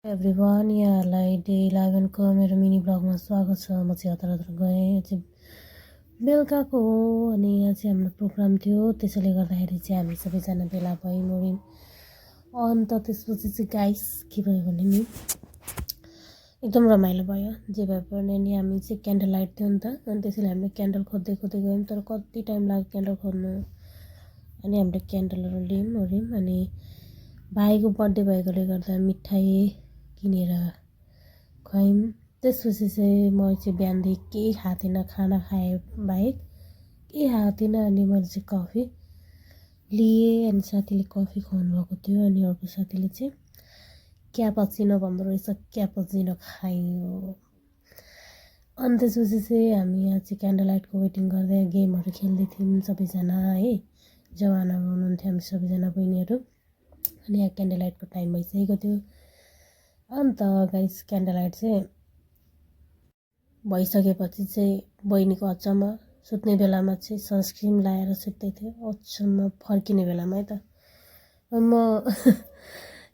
Everyone यहाँहरूलाई day 11 को मेरो मिनी ब्लगमा स्वागत छ। म चाहिँ हतार गएँ चाहिँ बेलुकाको हो अनि यहाँ चाहिँ हाम्रो प्रोग्राम थियो, त्यसैले गर्दाखेरि चाहिँ हामी सबैजना भेला भयौँ। अन्त त्यसपछि चाहिँ गाइस के भयो भने नि एकदम रमाइलो भयो। जे भए पनि नि हामी चाहिँ क्यान्डल लाइट थियो नि त, अनि त्यसैले हामीले क्यान्डल खोज्दै गयौँ, तर कति टाइम लाग्यो क्यान्डल खोज्नु। अनि हामीले क्यान्डलहरू ल्यायौँ अनि भाइको बर्थडे भएकोले गर्दा मिठाई किनेर खुवायौँ। त्यसपछि चाहिँ म चाहिँ बिहानदेखि केही खाएको थिइनँ, खाना खाएँ बाहेक केही खाएको थिइनँ। अनि मैले चाहिँ कफी लिएँ अनि साथीले कफी खुवाउनु भएको थियो, अनि अर्को साथीले चाहिँ क्यापाचिनो भन्दो रहेछ, क्यापाचिनो खायो। अनि त्यसपछि चाहिँ हामी यहाँ चाहिँ क्यान्डल लाइटको वेटिङ गर्दै गेमहरू खेल्दै थियौँ सबैजना है। जवानाहरू हुनुहुन्थ्यो हामी सबैजना बहिनीहरू। अनि यहाँ क्यान्डल लाइटको टाइम भइसकेको थियो। अन्त गाइस क्यान्डल लाइट चाहिँ भइसकेपछि चाहिँ बहिनीको अचम्म, सुत्ने बेलामा चाहिँ सनस्क्रिन लगाएर सुत्दै थियो, अचम्म फर्किने बेलामा है त। म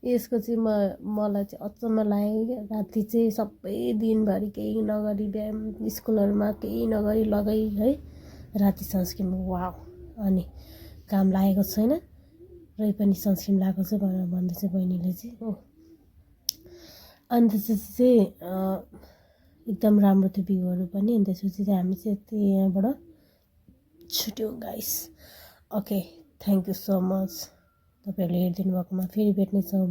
यसको चाहिँ मलाई चाहिँ अचम्म लाग्यो। राति चाहिँ सबै दिनभरि केही नगरी बिहान स्कुलहरूमा केही नगरी लगाई है राति सनस्क्रिन। वाउ। अनि काम लागेको छैन र पनि सनस्क्रिन लगाएको छ भनेर भन्दैछ बहिनीले चाहिँ हो। अनि त्यसपछि चाहिँ एकदम राम्रो थियो भ्यूहरू पनि। अनि त्यसपछि चाहिँ हामी चाहिँ यहाँबाट छुट्यौँ guys. Okay, thank you so much तपाईँहरूले हेरिदिनु भएकोमा। फेरि भेट्नेछौँ।